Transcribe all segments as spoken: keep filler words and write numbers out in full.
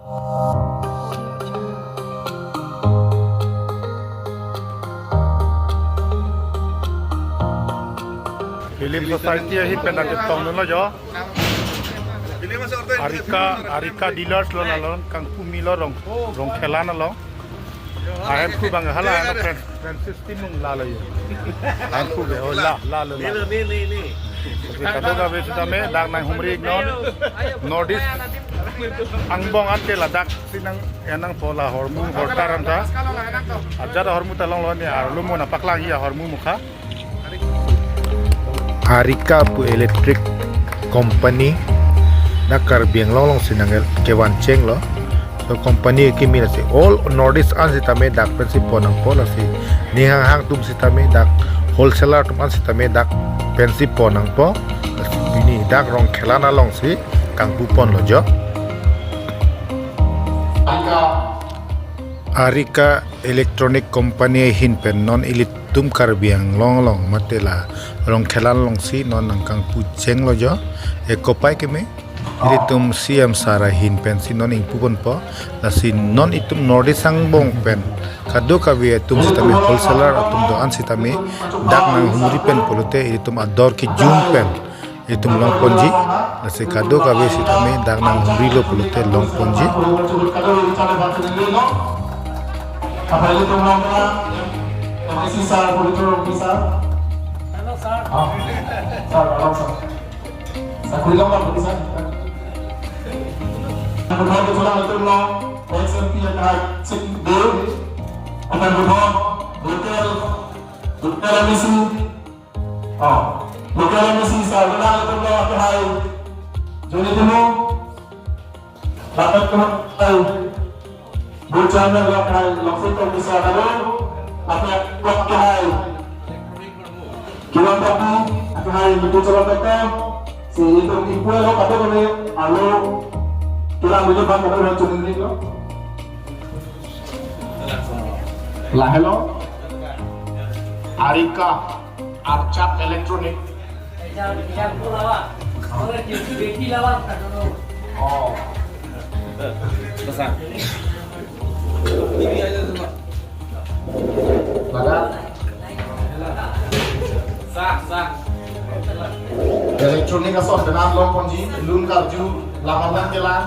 Film Society ahin pen nangketongdunlo jo. Arika, Arika Dealers lo, la lo, kangpumi lo, Rong, Rongkhelan along. Ahemphu abang hala, ano Fran-, Francis Timung la lo jo. Ahemphu ke, oh, la, la lo, la. Ni, ni, ni, ni. Oke, kadokave sitame dak nanghumri iknon. North East angbong ante ladak si nang, enangpo la ahormu, ahortar anta. Ajat ahormu ta longlo, ne arlo mo nangpaklangji ahormu mukha. Arika pu electric company dak Karbi Anglong alongsi nangkevan chenglo. So company akimi lasi all North East an sitame dak pensi pon nangpo, lasi ning hanghang atum sitame, dak wholesaler atum an sitame dak pensi pon nangpo. Lasi pini dak Rongkhelan alongsi kangpu ponlo jo. Arika Electronic Company ahin pen non ilitum Karbi Anglong along mate la Rongkhelan alongsi non nangkangpu chenglo jo. Ekopai keme, ilitum C M sir ahin pensi non ingpu ponpo. Lasi non itum North East angbong pen kadokave atum sitame, wholesaler atum do-an sitame dak nanghumri pen pulote ilitum ador kejun pen itum longponji, lasi kadokave sitame dak nanghumrilo pulote longponji. Hello, sir. Oh, local M A C, sir, wala ilitum lo akehai Johnny Timung, lapen akehai Booth Chairman lo akehai Longsetong Tisso, lapen akehai Kiran Tapi, akehai Mitu Cholon Doctor, si itum ingpu lo kadokave, alo Kiran Bili Bang kadokave chuning lo. Lahelo Arika Archak Electronic. Oh. Ladak. Sah, sah. Electronic ason penang longponji, lun karju, laman lang kelang.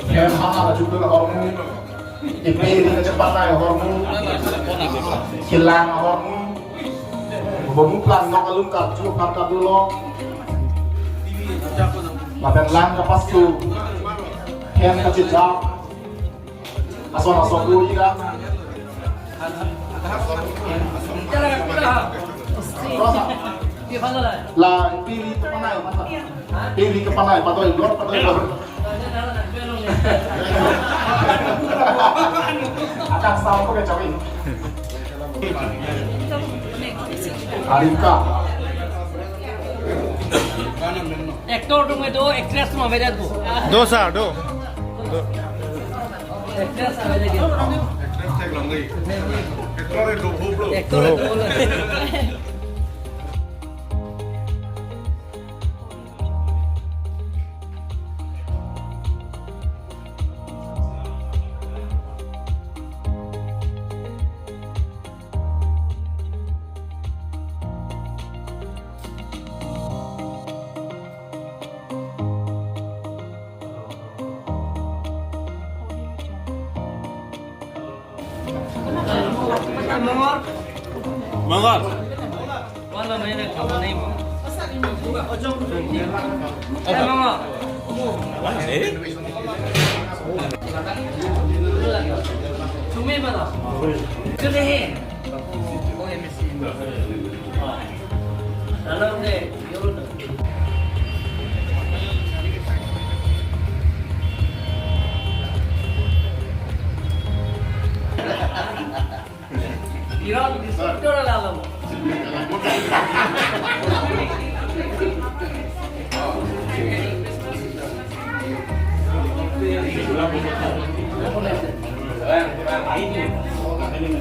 Hem hang arju ahormu, ipiri kachepanai ahormu, kelang ahormu, bomu plan nok alun karju apar kadokave lo, lapen lang kapastu, hem kachejak, ason ason do ira. La piri kepanai, piri kepanai, patoi blot, patoi blot. Akan sama pakai cawi. Arika. Actor atum do, actress atum avedet bo. Do sir, do. Do. Actress avedet bo. Actress theklong dei. Actor do, actor do. Mongol. Tari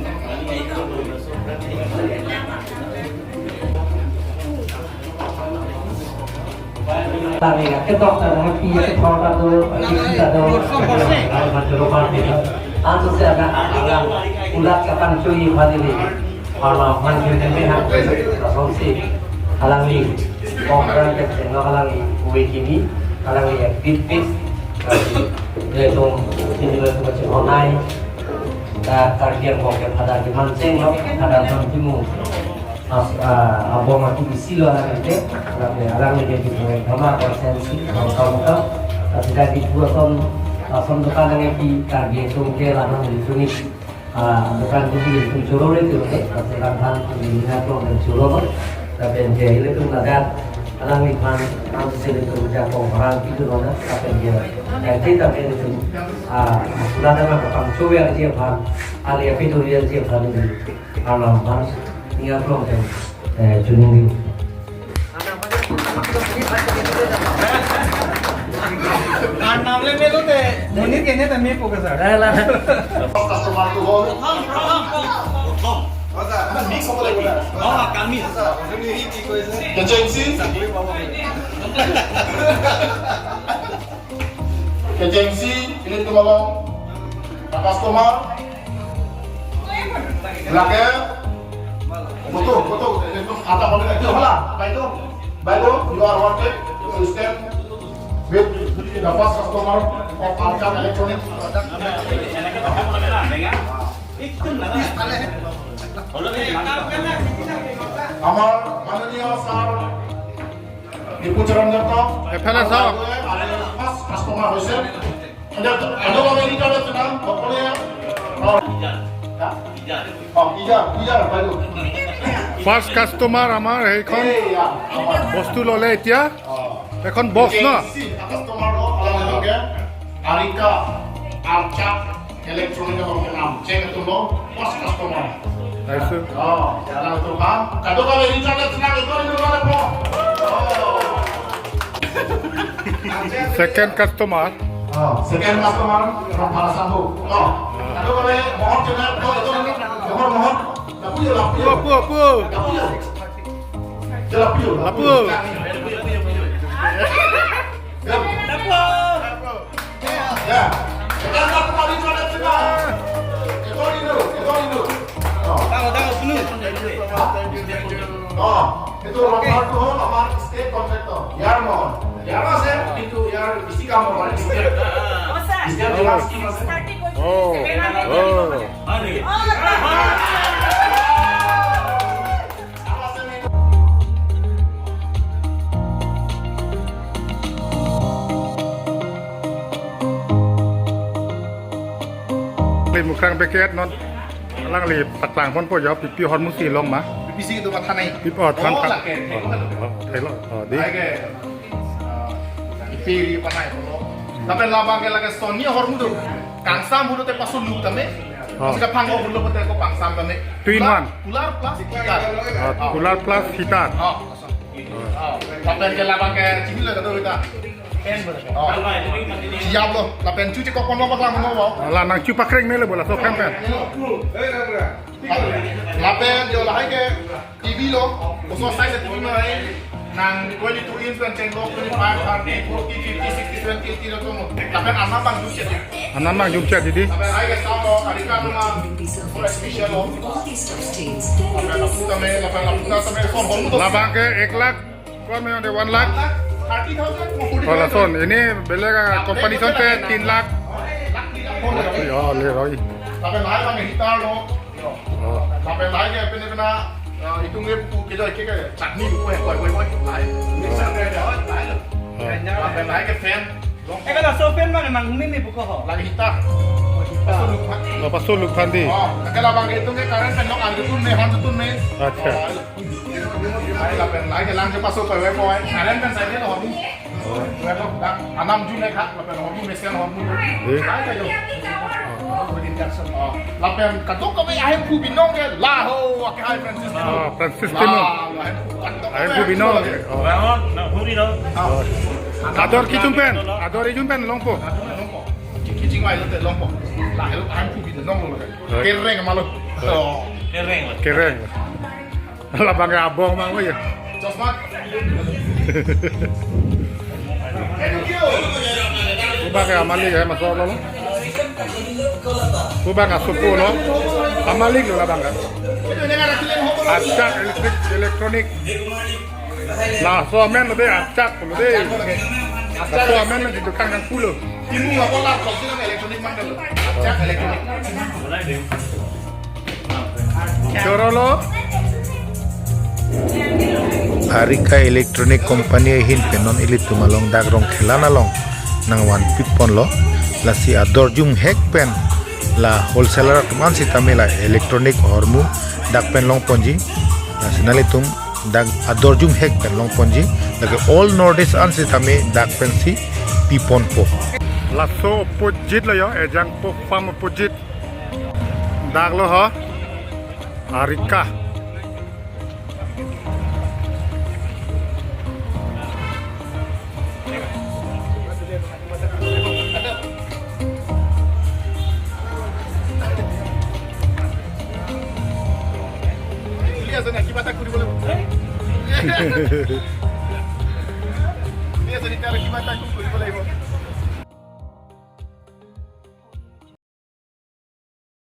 ya, ketok tari happy ya, ketok tari do, kita do. Anso si ada alang ulat kapangchoi phan ili. Kalau manjur kami hak, langsung si alangli, orang ke tengok alangli, kue kini, alangli active, ya itu, ini itu macam online. Ta Karbi Anglong ke pada di Manseng lo, pada Bangtimu. As, ah, abang aku isi lo anak itu, tapi alang lagi di Bangkama, konsensi, Bangkama. Tapi dari dua tahun, ah, tahun depan lagi di Karbi itu ke lama di sini. Ah, bukan di sini, itu curor itu, eh, tapi langkah di Minatong dan curor. Tapi yang dia itu nadat, alang di mana, nanti sini itu jago orang itu mana, tapi dia, yang kita itu, ah, sudah ada apa, pangsu yang dia paham. Ali api tu dia dia kali ni. Alam bang, ni apa lo kan? Eh, Juning ni. Arnam le melo te, monit kene te me poka sir. Customer to ho. Mix hobo lagibo. Oh, kami. Kechengsi. Kechengsi, ini tu malong. Customer. Lake. Betul, betul. Itu kata kami itu, hala. Baik tu. Baik tu, you are wanted. You stand with the first customer of Arkan Electronics. আমাৰ মাননীয় ছাৰ বিপুল চৰণ দত্ত। এফালে চাওক। আৰু first customer হৈছে। এতিয়া, এইটো আমি ৰিটাৰ্ণ আছে না? সকলোৱে, অ, হা? অ, ইজা, ইজা, বাইদেউ। ফাৰ্ষ্ট কাষ্টমাৰ আমাৰ সেইখন এইয়া, আমাৰ। বস্তু ললে এতিয়া। অ। এখন বক্স ন? এ চি, কাষ্টমাৰ ন, আপোনালোকে আৰিকা, আৰ্চা, Electronic abang kenam, cek itu lo, pas customer. Nice. Oh, jalan tuh bang. Kado kali internet senang itu itu mana po? Oh. Second customer. Oh, second customer, orang para satu. Oh, kado kali mohon jenak, oh itu mohon mohon. Lapu ya, lapu ya. Lapu, lapu. Lapu ya. Ya, lapu ya. Lapu. Ya. Ya. Kita tak kembali pada kita. Itu dulu, itu dulu. Oh. Tahu, tahu, penuh. Oh, itu orang satu, orang state contractor. Ya, mohon. Ya, mas, ya, itu ya, mesti kamu, mas. Mesti kamu, mas. Oh. Oh. Kali Mukrang Beket non. Alangli paklang ponpo jo, pipi hormu si long ma. Pipi si itu matha nai. Pipi, oh, than, oh, than. Lake, oh, oh, thailo, oh, di. Lake, ah, pipi ri panai kono. Tapi labang ke lake soni hormu do. Kangsam hulu te pasu lu tame. Oh. Masih kapang hulu te ko pangsam tame. Two in one. Cooler plus heater. Oh, cooler plus heater. Oh. Oh, lapen ke labang ke chini le kado kita. Oh. Siap lo, lapen chu chekok kono bakla mono bo. La nangchu pakreng mele bola so kan kan. Lapen jo lahai ke T V lo, oso size T V lo hai. Nang twenty-two inch pen cheng lo, twenty-five, thirty, forty, fifty, sixty, seventy, eighty lo tomo. Lapen anam bang jumchet. Anam bang jumchet, didi. Lapen hai ke sound lo, adika tuma. All these tough states. Lapen lapu tame, lapen lapu tame, son, son, son. Labang ke ek lakh, kon me ade one lakh? Thirty thousand, forty thousand. Oh, lason, ini belega company son te tin lakh. Oh, le roi. Lapen lahai bang heater lo. Oh. Lapen lahai ke pene pena, eh, itum ke pu ke joi ke ke chutney pu hai, koi, koi, koi, lahai. Mixer ke joi, lahai lo. Oh. Lapen lahai ke fan. Eka laso pen mane mang humi mi buko ho. Lagi heater. Paso luk phan. Oh, paso luk phan di. Oh, eka labang itu ke current pen nok anju tun me, han tun me. Acha. Oh, lapen lagi lang ke paso koi koi. Current pen saja lo hobby. Koi koi, anam ju ne kha, lapen hobby mesen hobby. Eh. Lagi ke jo. Oh, lapen kadok kami ahem ku binong ke la ho, ake hai Francis. Ah, Francis Timo. La, la, ahem ku kadok. Ahem ku binong. Oh. Bangun, na huri lo. Ah. Ador kijum pen, ador kijum pen longpo. Kijing mai lote longpo. Kereng malo. Oh. Kereng. Kereng. Labang ke abong mang lo ya. Chosma. Pu abang ke amalik ya, masuk lo. Pu abang ke asopo lo. Amalik lo labang ke. Acak elektrik, elektronik. Laso amen lo de, acak lo de. Laso amen lo di dukan kangpu lo. Timu apa laptop sih, kan elektronik mana lo? Acak elektronik. Choro lo. Arika Electronic Company ahin pen non ilitum along dak Rongkhelan along nangvanpi ponlo. Lasi ador jumhek pen la wholesaler atum an sitame la electronic ahormu dak pen longponji. Lasi nanglitum dak ador jumhek pen longponji. Lake all North East an sitame dak pensi piponpo. Laso opposite lo yo, Ejangpo farm opposite. Dak lo ho. Arika. Chuli ase ne, kiba eta kuribole? Chuli ase ne, kiba eta kuribole?